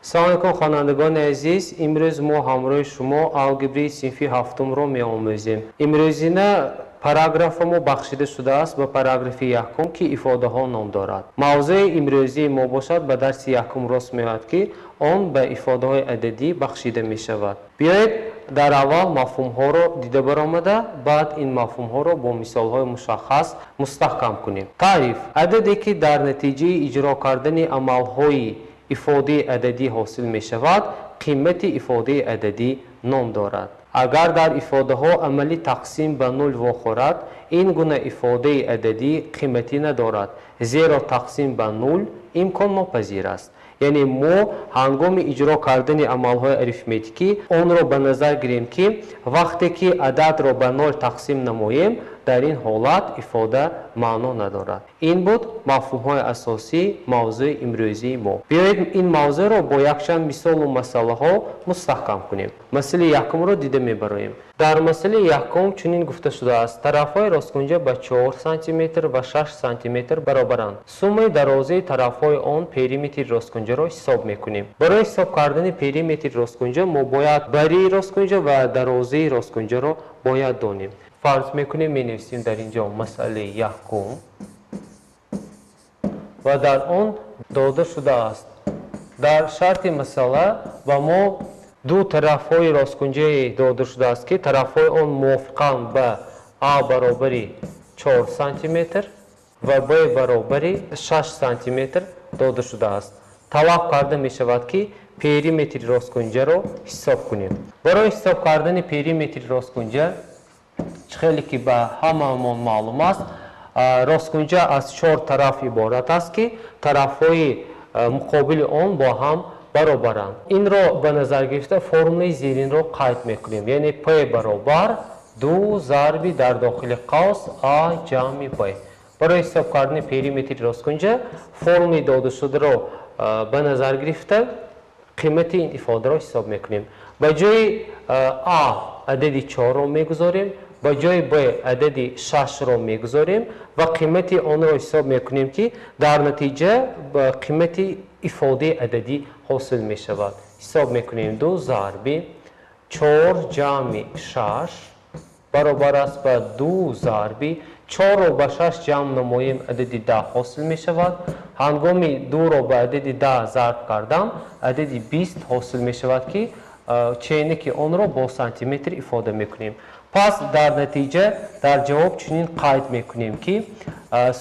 Салом алейкум, хонандагони азиз. Имрӯз мо ҳамроҳи шумо алгебраи синфи ҳафтумро меомӯзем. Имрӯзина параграфи мо бахшида шудааст ба параграфи якум, ки ифодаҳо ном дорад. Мавзӯи имрӯзии мо бошад ба дарси якум рост меояд, ки он ба ифодаҳои ададӣ бахшида мешавад. Биёед дар аввал мафҳумҳоро дида баромада, баъд ин мафҳумҳоро бо мисолҳои мушаххас мустаҳкам кунем. Таъриф: ададе ки дар натиҷаи иҷро кардани амалҳои ифодаи ададӣ ҳосил мешавад, қимати ифодаи ададӣ ном дорад. Агар дар ифодаҳо амали тақсим ба нул вохӯрад, ин гуна ифодаи ададӣ қиматӣ надорад, зеро тақсим ба нул имконнопазир аст. Яъне мо ҳангоми иҷро кардани амалҳои арифметикӣ онро ба назар гирем, ки вақте ки ададро ба нол тақсим намоем, дар ин ҳолат ифода маъно надорад. Ин буд мафҳумҳои асосии мавзӯи имрӯзии мо. Биёед ин мавзӯъро бо якчанд мисолу масъалаҳо мустаҳкам кунем. Масъалаи якумро дида мебароем. Дар масъалаи якум чунин гуфта шудааст: тарафҳои росткунҷа ба 4 сантиметр ва 6 сантиметр баробаранд. Суммаи дарозии тарафҳои он периметри росткунҷаро ҳисоб мекунем. Барои ҳисоб кардани периметри росткунҷа мо бояд барии росткунҷа ва дарозии росткунҷаро бояд донем. Фарз мекунем, менависем дар ин ҷо масъалаи якум ва дар он дода шудааст. Дар шарти масъала ба мо ду тарафҳои росткунҷае дода шудааст, ки тарафҳои он мувофиқан ба А баробари 4 сантиметр ва Б баробари 6 сантиметр дода шудааст. Талаб карда мешавад, ки периметри росткунҷаро ҳисоб кунем. Барои ҳисоб кардани периметри росткунҷа, чӣ хеле ки ба ҳамаамон маълум аст, росткунҷа аз 4 тараф иборат аст, ки тарафҳои муқобили он бо ҳам баробаранд. Инро ба назар гирифта формулаи зеринро қайд мекунем, яъне P баробар 2 зарби дар дохили қавс А ҷамъи Б. Барои ҳисоб кардани периметри росткунҷа формулаи додашударо ба назар гирифта қимати ин ифодаро ҳисоб мекунем. Ба ҷои А адади 4-ро мегузорем, ба ҷои Б адади 6-ро мегузорем ва қимати онро ҳисоб мекунем, ки дар натиҷа қимати ифодаи ададӣ ҳосил мешавад. Ҳисоб мекунем: 2 зарби 4 ҷамъи 6 баробар аст ба 2 зарби 4-ро ба 6 ҷамъ намоем, адади 10 ҳосил мешавад. Ҳангоми 2-ро ба адади 10 зарб кардам, адади 20 ҳосил мешавад, ки ченики онро бо сантиметр ифода мекунем. Пас дар натиҷа дар ҷавоб чунин қайд мекунем, ки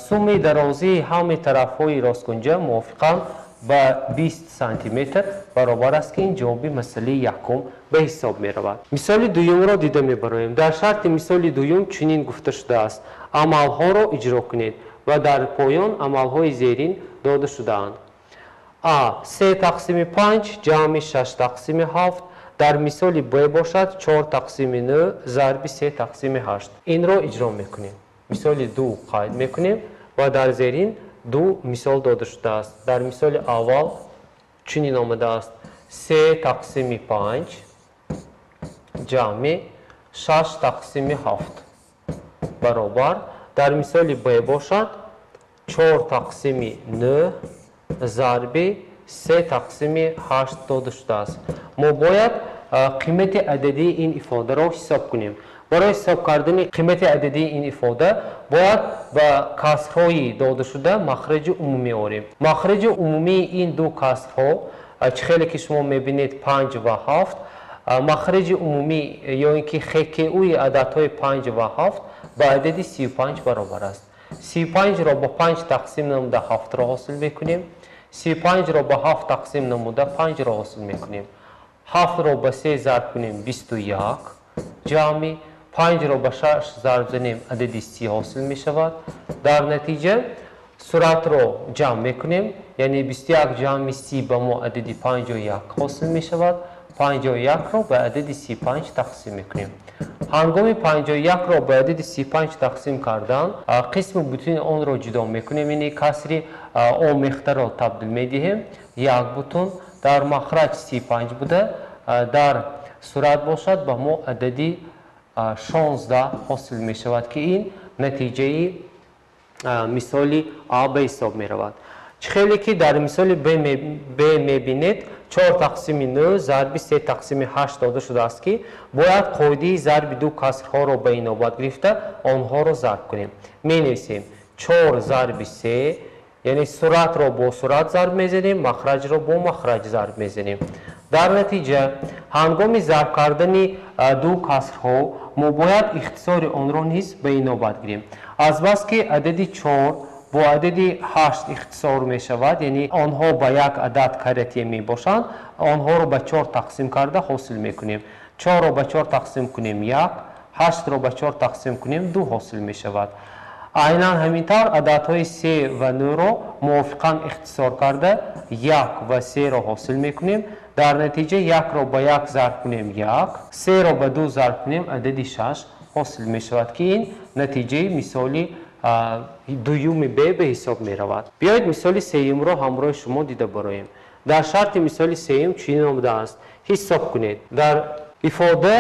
суммаи дарозии ҳамаи тарафҳои росткунҷа мувофиқан ба 20 сантиметр баробар аст, ки ин ҷавоби масъалаи якум ба ҳисоб меравад. Мисоли дуюмро дида мебароем. Дар шарти мисоли дуюм чунин гуфта шудааст: амалҳоро иҷро кунед ва дар поён амалҳои зерин дода шудаанд. А 3 тақсими 5 ҷамъи 6 тақсими 7, дар мисоли Б бошад 4 тақсими 9 зарби 3 тақсими 8. Инро иҷро мекунем. Мисоли 2 қайд мекунем ва дар зерин ду мисол дода шудааст. Дар мисоли аввал чунин омадааст: 3 тақсими 5 ҷамъи 6 тақсими 7 баробар. Дар мисоли Б бошад 4 тақсими 9 зарби 3 тақсими 8 дода шудааст. Мо бояд қимати ададии ин ифодаро ҳисоб кунем. Барои ҳисоб кардани қимати ададии ин ифода бояд ба касрҳои додашуда махраҷи умумӣ орем. Махраҷи умумии ин ду касрҳо, чӣ хеле ки шумо мебинед, 5 ва 7, махраҷи умумӣ ё ин ки ХКУи ададҳои 5 ва 7 ба адади 35 баробар аст. 35-ро ба 5 тақсим намуда 7-ро ҳосил мекунем. 35-ро ба 7 тақсим намуда 5-ро ҳосил мекунем. 7-ро ба 3 зарб кунем 21, ҷамъи 5-ро ба 6 зарб занем адади 30 ҳосил мешавад. Дар натиҷа суратро ҷамъ мекунем, яъне 21 ҷамъи 30 ба мо адади 51 ҳосил мешавад. 51-ро ба адади 35 тақсим мекунем. Ҳангоми 51-ро ба адади 35 тақсим кардан, қисми бутуни онро ҷудо мекунем, яъне касри омехтаро табдил медиҳем. Як бутун дар махраҷ 35 буда, дар сурат бошад ба мо адади 16 ҳосил мешавад, ки ин натиҷаи мисоли А ба ҳисоб меравад. Чӣ хеле ки дар мисоли Б мебинед, 4 тақсими 9 зарби 3 тақсими 8 дода шудааст, ки бояд қоидаи зарби ду касрҳоро ба инобат гирифта онҳоро зарб кунем. Менависем 4 зарби 3, яъне суратро бо сурат зарб мезанем, махраҷро бо махраҷ зарб мезанем. Дар натиҷа ҳангоми зарб кардани ду касрҳо мо бояд ихтисори онро низ ба инобат гирем. Азбаски адади 4 бо адади 8 ихтисор мешавад, яъне онҳо ба як адад каратия мебошанд, онҳоро ба 4 тақсим карда ҳосил мекунем. 4-ро ба 4 тақсим кунем 1, 8-ро ба 4 тақсим кунем 2 ҳосил мешавад. Айнан ҳамин тавр ададҳои 3 ва 9-ро мувофиқан ихтисор карда 1 ва 3-ро ҳосил мекунем. Дар натиҷа 1-ро ба 1 зарб кунем 1, 3-ро ба 2 зарб кунем адади 6 ҳосил мешавад, ки ин натиҷаи мисоли дуюми Б ба ҳисоб меравад. Биёед мисоли сеюмро ҳамроҳи шумо дида бароем. Дар шарти мисоли сеюм чунин омадааст: ҳисоб кунед. Дар ифода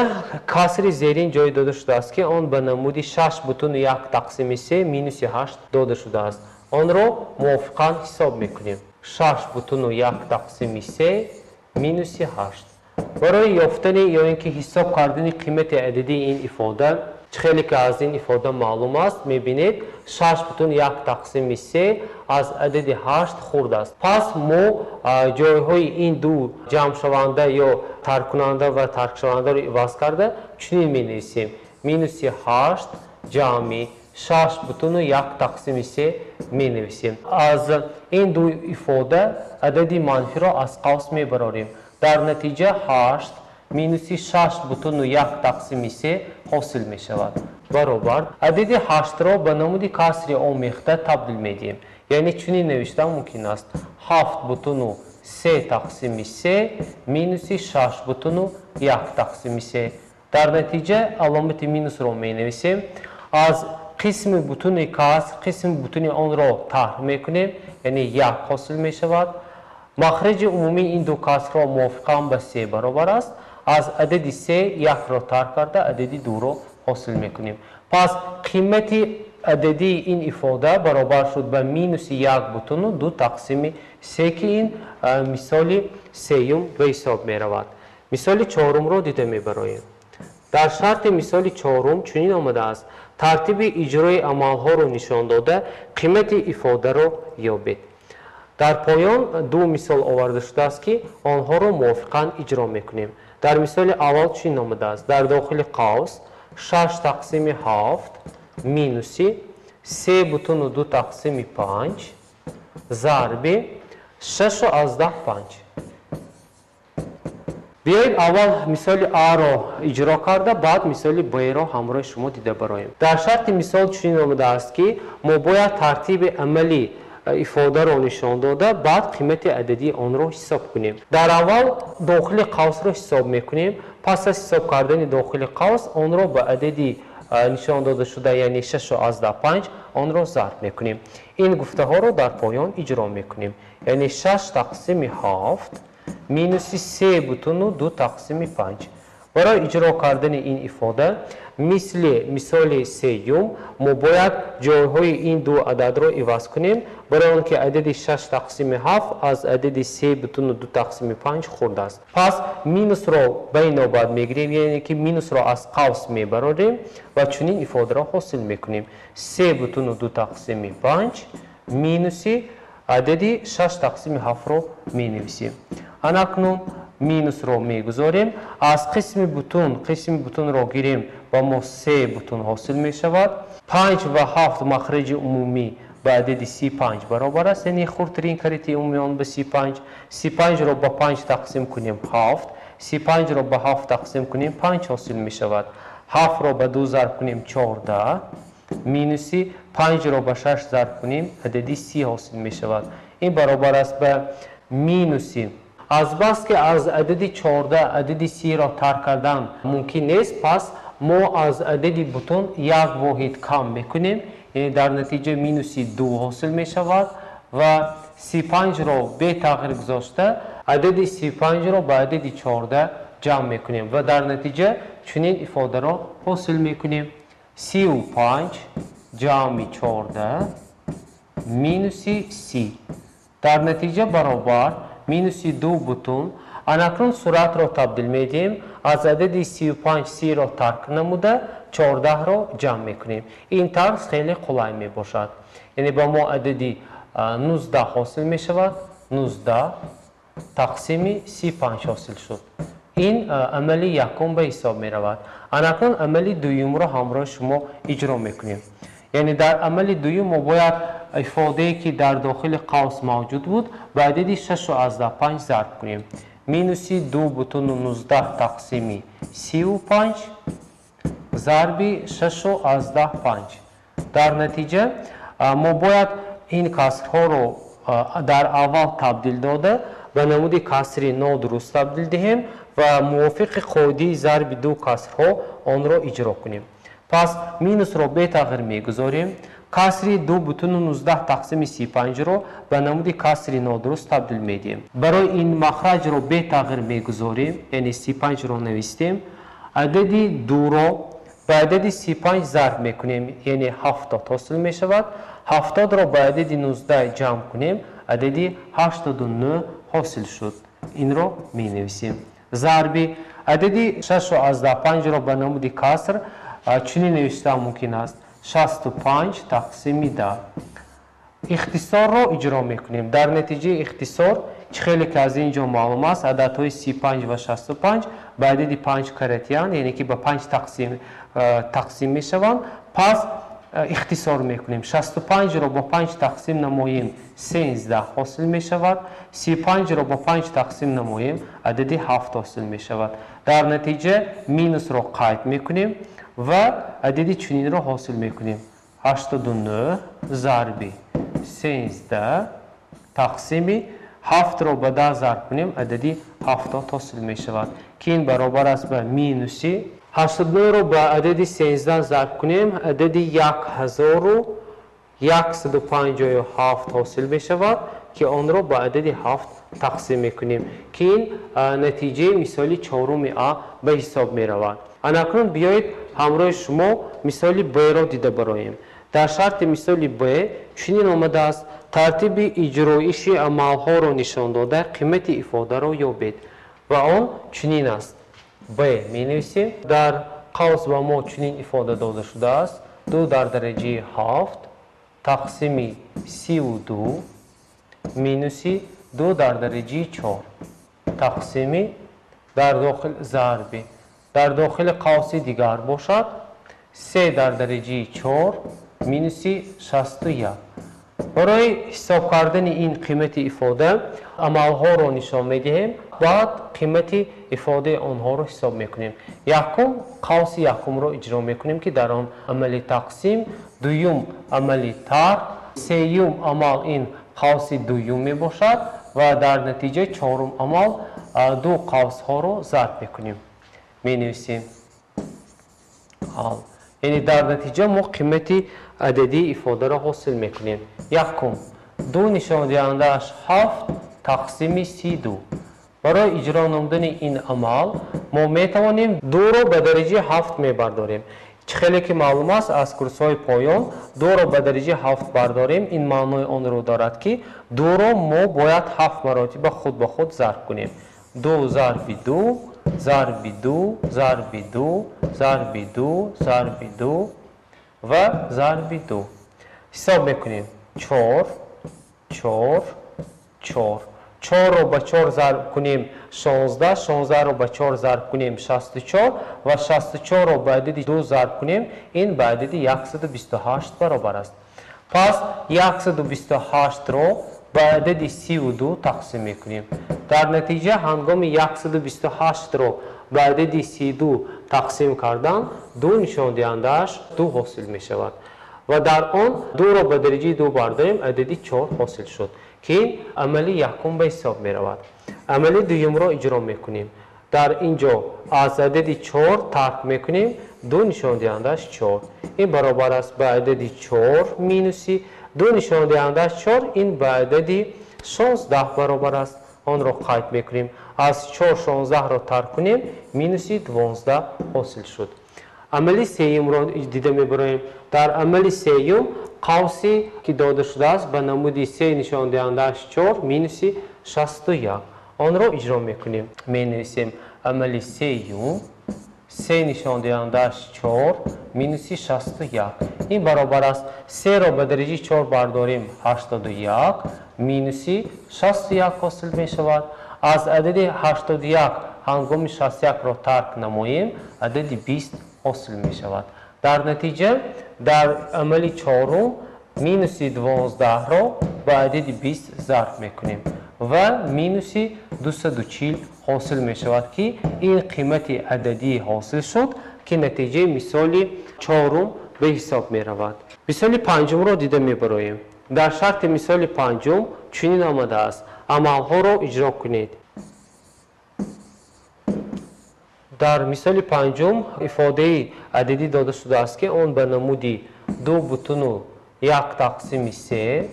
касри зерин ҷой дода шудааст, ки он ба намуди 6,1 тақсими 3 минуси 8 дода шудааст. Онро мувофиқан ҳисоб мекунем. 6,1 тақсими 3 минуси 8. Барои ёфтани ё ин ки ҳисоб кардани қимати ададии ин ифода, чӣ хеле ки аз ин ифода маълум аст, мебинед 6,1 тақсими 3 аз адади 8 хурд аст. Пас мо ҷойҳои ин ду ҷамъшаванда ё тарккунанда ва таркшавандаро иваз карда чунин менависем: минуси 8 ҷамъи 6,1 тақсими 3 менависем. Аз ин ду ифода адади манфиро аз қавс мебарорем. Дар натиҷа 8 минуси 6,1 тақсими 3 ҳосил мешавад. Баробар адади 8-ро ба намуди касри омехта табдил медиҳем. Яъне чунин навиштан мумкин аст: 7,3 тақсими 3 минуси 6,1 тақсими 3. Дар натиҷа аломати минусро менависем. Аз қисми бутуни каср қисми бутуни онро тарҳ мекунем, яъне 1 ҳосил мешавад. Махраҷи умумии ин ду касрҳо мувофиқан ба 3 баробар аст. Аз адади 3 1-ро тарҳ карда адади 2-ро ҳосил мекунем. Пас қимати ададии ин ифода баробар шуд ба минуси 1,2 тақсими 3, ки ин мисоли сеюм ба ҳисоб меравад. Мисоли чорумро дида мебароем. Дар шарти мисоли чорум чунин омадааст: тартиби иҷрои амалҳоро нишон дода қимати ифодаро ёбед. Дар поён ду мисол оварда шудааст, ки онҳоро мувофиқан иҷро мекунем. Дар мисоли аввал чунин омадааст: дар дохили қавс 6 тақсими 7 минуси 3,2 тақсими 5 зарби 6,5. Биёед аввал мисоли А-ро иҷро карда, баъд мисоли Б-ро ҳамроҳи шумо дида бароем. Дар шарти мисол чунин омадааст, ки мо бояд тартиби амали ифодаро нишон дода, баъд қимати ададии онро ҳисоб кунем. Дар аввал дохили қавсро ҳисоб мекунем. Пас аз ҳисоб кардани дохили қавс онро ба адади нишон дода шуда, яъне 6,5, онро зарб мекунем. Ин гуфтаҳоро дар поён иҷро мекунем. Яъне 6 тақсими 7 минуси 3,2 тақсими 5. Барои иҷро кардани ин ифода мисли мисоли сеюм мо бояд ҷойҳои ин ду ададро иваз кунем, барои он ки адади 6 тақсими 7 аз адади 3,2 тақсими 5 хурд аст. Пас минусро ба инобат мегирем, яъне ки минусро аз қавс мебарорем ва чунин ифодаро ҳосил мекунем: 3,2 тақсими 5 минуси адади 6 тақсими 7-ро менависем. Анакнун минусро мегузорем. Аз қисми бутун қисми бутунро гирем, ба мо 3 бутун ҳосил мешавад. 5 ва 7 махраҷи умумӣ ба адади 35 баробар аст, яъне хурдтарин карити умумии он ба 35. 35-ро ба 5 тақсим кунем 7, 35-ро ба 7 тақсим кунем 5 ҳосил мешавад. 7-ро ба 2 зарб кунем 14, минуси 5-ро ба 6 зарб кунем адади 30 ҳосил мешавад. Ин баробар аст ба минуси. Азбаски аз адади 14 адади 30-ро тарк кардан мумкин нест, пас мо аз адади бутун як воҳид кам мекунем, яъне дар натиҷа минуси 2 ҳосил мешавад ва 35-ро бетағйир гузошта адади 35-ро ба адади 14 ҷамъ мекунем ва дар натиҷа чунин ифодаро ҳосил мекунем: 35 ҷамъи 14 минуси 30 дар натиҷа баробар минуси 2 бутун. Анакнун суратро табдил медиҳем. Аз адади 35 30-ро тарк намуда 14-ро ҷамъ мекунем. Ин тарз хеле қулай мебошад. Яъне ба мо адади 19 ҳосил мешавад. 19 тақсими 35 ҳосил шуд. Ин амали якум ба ҳисоб меравад. Анакнун амали дуюмро ҳамроҳи шумо иҷро мекунем. Яъне дар амали дуюм мо бояд ифодае ки дар дохили қавс мавҷуд буд ба адади 6,5 зарб кунем. Минуси 2,19 тақсими 35 зарби 6,5. Дар натиҷа мо бояд ин касрҳоро дар аввал табдил дода ба намуди касри нодуруст табдил диҳем ва мувофиқи қоидаи зарби ду касрҳо онро иҷро кунем. Пас минусро бетағйир мегузорем. Касри 2,19 тақсими 35-ро ба намуди касри нодуруст табдил медиҳем. Барои ин махраҷро бетағйир мегузорем, яъне 35-ро навистем. Адади 2-ро ба адади 35 зарб мекунем, яъне 70 ҳосил мешавад. 70-ро ба адади 19 ҷамъ кунем, адади 89 ҳосил шуд. Инро менависем. Зарби адади 6,5-ро ба намуди каср чунин навишта мумкин аст: 65 тақсими 10. Ихтисорро иҷро мекунем. Дар натиҷаи ихтисор, чӣ хеле ки аз ин ҷо маълум аст, ададҳои 35 ва 65 ба адади 5 каратиянд, яъне ки ба 5 тақсим мешаванд. Пас ихтисор мекунем. 65-ро бо 5 тақсим намоем, 13 ҳосил мешавад. 35-ро бо 5 тақсим намоем, адади 7 ҳосил мешавад. Дар натиҷа минусро қайд мекунем ва адади чунинро ҳосил мекунем: 89 зарби 13 тақсими 7-ро ба 10 зарб кунем, адади 70 ҳосил мешавад, ки ин баробар аст ба минуси 89-ро ба адади 13 зарб кунем, адади 1157 ҳосил мешавад, ки онро ба адади 7 тақсим мекунем, ки ин натиҷаи мисоли чоруми А ба ҳисоб меравад. Анакнун биёед ҳамроҳи шумо мисоли Б-ро дида бароем. Дар шарти мисоли Б чунин омадааст: тартиби иҷроиши амалҳоро нишон дода қимати ифодаро ёбед. Ва он чунин аст. Б менависем. Дар қавс ба мо чунин ифода дода шудааст: 2 дар дараҷаи 7 тақсими 32 минуси 2 дар дараҷаи 4 тақсими дар дохил зарби дар дохили қавси дигар бошад 3 дар дараҷаи 4 минуси 61. Барои ҳисоб кардани ин қимати ифода амалҳоро нишон медиҳем, баъд қимати ифодаи онҳоро ҳисоб мекунем. Якум қавси якумро иҷро мекунем, ки дар он амали тақсим, дуюм амали тарҳ, сеюм амал ин қавси дуюм мебошад ва дар натиҷа чорум амал ду қавсҳоро зарб мекунем. Менависем. Яъне дар натиҷа мо қимати ададии ифодаро ҳосил мекунем. Якум, 2 нишондиҳандааш 7 тақсими 32. Барои иҷро намудани ин амал мо метавонем 2-ро ба дараҷаи 7 мебардорем. Чӣ хеле ки маълум аст аз курсҳои поён, 2-ро ба дараҷаи 7 бардорем, ин маънои онро дорад, ки 2-ро мо бояд 7 маротиба худ ба худ зарб кунем. 2 зарби 2 зарби 2 зарби 2 зарби 2 зарби 2 ва зарби 2. Ҳисоб мекунем. 4 4 4. 4-ро ба 4 зарб кунем 16, 16-ро ба 4 зарб кунем 64 ва 64-ро ба адади 2 зарб кунем, ин ба адади 128 баробар аст. Пас 128-ро ба адади 32 тақсим мекунем. Дар натиҷа ҳангоми 128-ро ба адади 32 тақсим кардан, 2 нишондиҳандааш 2 ҳосил мешавад. Ва дар он 2-ро ба дараҷаи 2 бардорем, адади 4 ҳосил шуд, ки ин амали якум ба ҳисоб меравад. Амали дуюмро иҷро мекунем. Дар ин ҷо аз адади 4 тарк мекунем, 2 нишондиҳандааш 4. Ин баробар аст ба адади 4 минуси 2 нишондиҳандааш 4, ин ба адади 16 баробар аст. Онро қайд мекунем. Аз 4 16-ро тарк кунем, минуси 12 ҳосил шуд. Амали сеюмро дида мебароем. Дар амали сеюм қавси ки дода шудааст ба намуди се нишондиҳандааш 4 минуси 61. Онро иҷро мекунем. Менависем амали сеюм се нишондиҳандааш 4 минуси 61. Ин баробар аст серо ба дараҷаи 4 бардорем 81 минуси 61 ҳосил мешавад. Аз адади 81 ҳангоми 61-ро тарк намоем, адади 20 ҳосил мешавад. Дар натиҷа дар амали чорум минуси 12-ро ба адади 20 зарб мекунем ва минуси 240 ҳосил мешавад, ки ин қимати ададӣ ҳосил шуд, ки натиҷаи мисоли чорум ба ҳисоб меравад. Мисоли панҷумро дида мебароем. Дар шарти мисоли панҷум чунин омадааст: амалҳоро иҷро кунед. Дар мисоли панҷум ифодаи ададӣ дода шудааст, ки он ба намуди 2,1 тақсими 3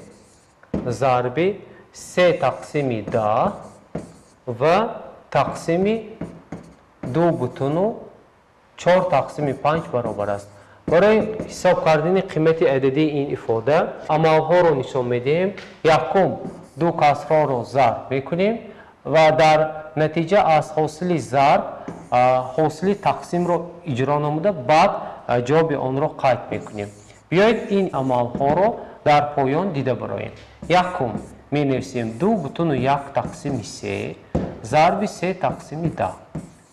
зарби 3 тақсими 10 ва тақсими 2,4 тақсими 5 баробар аст. Барои ҳисоб кардани қимати ададии ин ифода амалҳоро нишон медиҳем. Якум, ду касрҳоро зарб мекунем ва дар натиҷа аз ҳосили зарб ҳосили тақсимро иҷро намуда, баъд ҷавоби онро қайд мекунем. Биёед ин амалҳоро дар поён дида бароем. Якум, менависем 2,1 тақсими 3 зарби 3 тақсими 10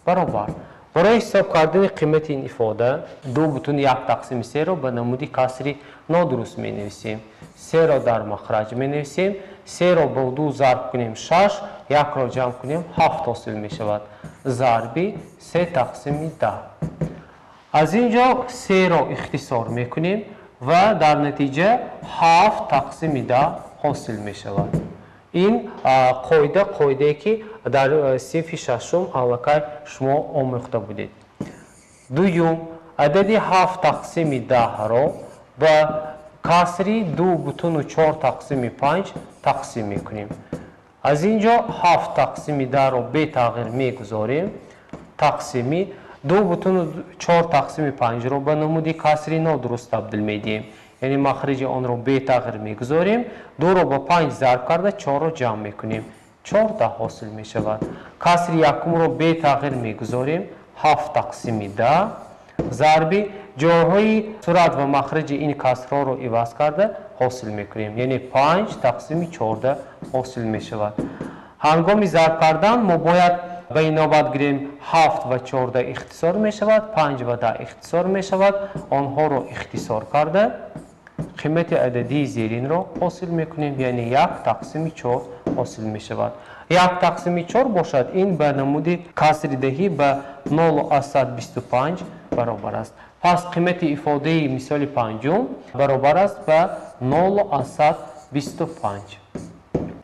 баробар. Барои ҳисоб кардани қимати ин ифода 2,1 тақсими 3-ро ба намуди касри нодуруст менависем. 3-ро дар махраҷ менависем. 3-ро бо 2 зарб кунем 6, 1-ро ҷамъ кунем 7 ҳосил мешавад. Зарби 3 тақсими 10. Аз ин ҷо 3-ро ихтисор мекунем ва дар натиҷа 7 тақсими 10 ҳосил мешавад. Ин қоида қоидае ки дар синфи шашум аллакай шумо омӯхта будед. Дуюм, адади 7 тақсими 10-ро ба касри 2,4 тақсими 5 тақсим мекунем. Аз ин ҷо 7 тақсими 10-ро бетағйир мегузорем. Тақсими 2,4 тақсими 5-ро ба намуди касри нодуруст табдил медиҳем. Яъне махриҷи онро бетағйир мегузорем. 2-ро ба 5 зарб карда 4-ро ҷамъ мекунем. 14 ҳосил мешавад. Касри якумро бетағйир мегузорем. 7 тақсими 10 зарби ҷойҳои сурат ва махриҷи ин касрҳоро иваз карда ҳосил мекунем. Яъне 5 тақсими 14 ҳосил мешавад. Ҳангоми зарб кардан мо бояд ба ин навбат гирем 7 ва 14 ихтисор мешавад, 5 ва 10 ихтисор мешавад. Онҳоро ихтисор карда қимати ададии зеринро ҳосил мекунем, яъне 1 тақсими 4 ҳосил мешавад. 1 тақсими 4 бошад, ин ба намуди касри даҳӣ ба 0,25 баробар аст. Пас қимати ифодаи мисоли панҷум баробар аст ба 0,25.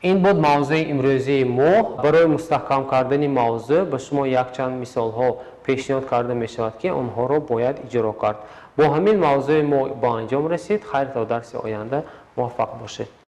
Ин буд мавзӯи имрӯзии мо. Барои мустаҳкам кардани мавзӯъ ба шумо якчанд мисолҳо пешниҳод карда мешавад, ки онҳоро бояд иҷро кард. Бо ҳамин мавзӯи мо ба анҷом расид. Хайр, то дарси оянда муваффақ бошед.